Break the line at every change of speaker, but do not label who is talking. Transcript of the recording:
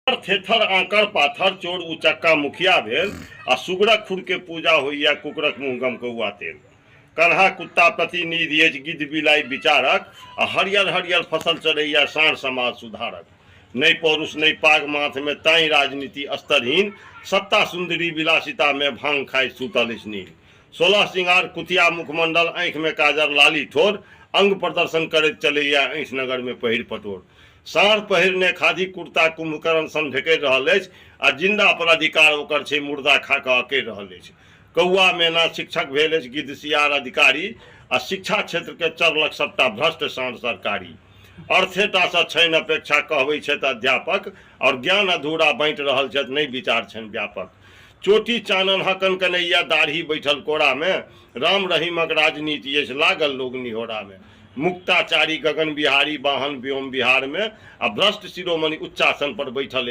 थेथर Anchor पाथर चोर उचक्का मुखिया भेल आ सुगरक खुर के पूजा होइया कुकुरक मुँह गमकौआ तेल। कन्हा कुत्ता प्रतिनिधि अछि गिद्ध बिलाइ विचारक आ हरियर हरियर फसल चरैया साँढ़ समाज सुधारक। नहि पौरुष नहि पाग माथ मे ताहि राजनीति स्तरहीन सत्ता सुन्दरी विलासिता मे भांग खाइत सूतल अछि नील। 16 सिंगार कुतिया मुखमंडल आँखि मे काजर लाली ठोर अंग प्रदर्शन करैत चलैया ऐंठ नगर मे पहिर पटोर। साँढ़ पहिरने खादी कुर्ता कुंभकर्ण सन ढेकरि रहल अछि आ जिन्दा पर अधिकार ओकर छै मुर्दा खा कऽ अकड़ि रहल अछि। कौआ मेना शिक्षक भेल अछि गिद्ध सियार अधिकारी आ शिक्षा क्षेत्रकेँ चरलक सबटा भ्रष्ट साँढ़ सरकारी। अर्थेटा सँ छनि अपेक्षा कहबै छथि अध्यापक आओर ज्ञान अधूरा बाँटि रहल छथि नहि विचार छनि व्यापक। चोटी चानन हकन कनैया दाढ़ी बैठल कोरामे राम रहीमक राजनीति अछि लागल लोग निहोरामे। मुक्ताचारी गगन बिहारी वाहन व्योम बिहार में आ भ्रष्ट शिरोमणि उच्चासन पर बैठल।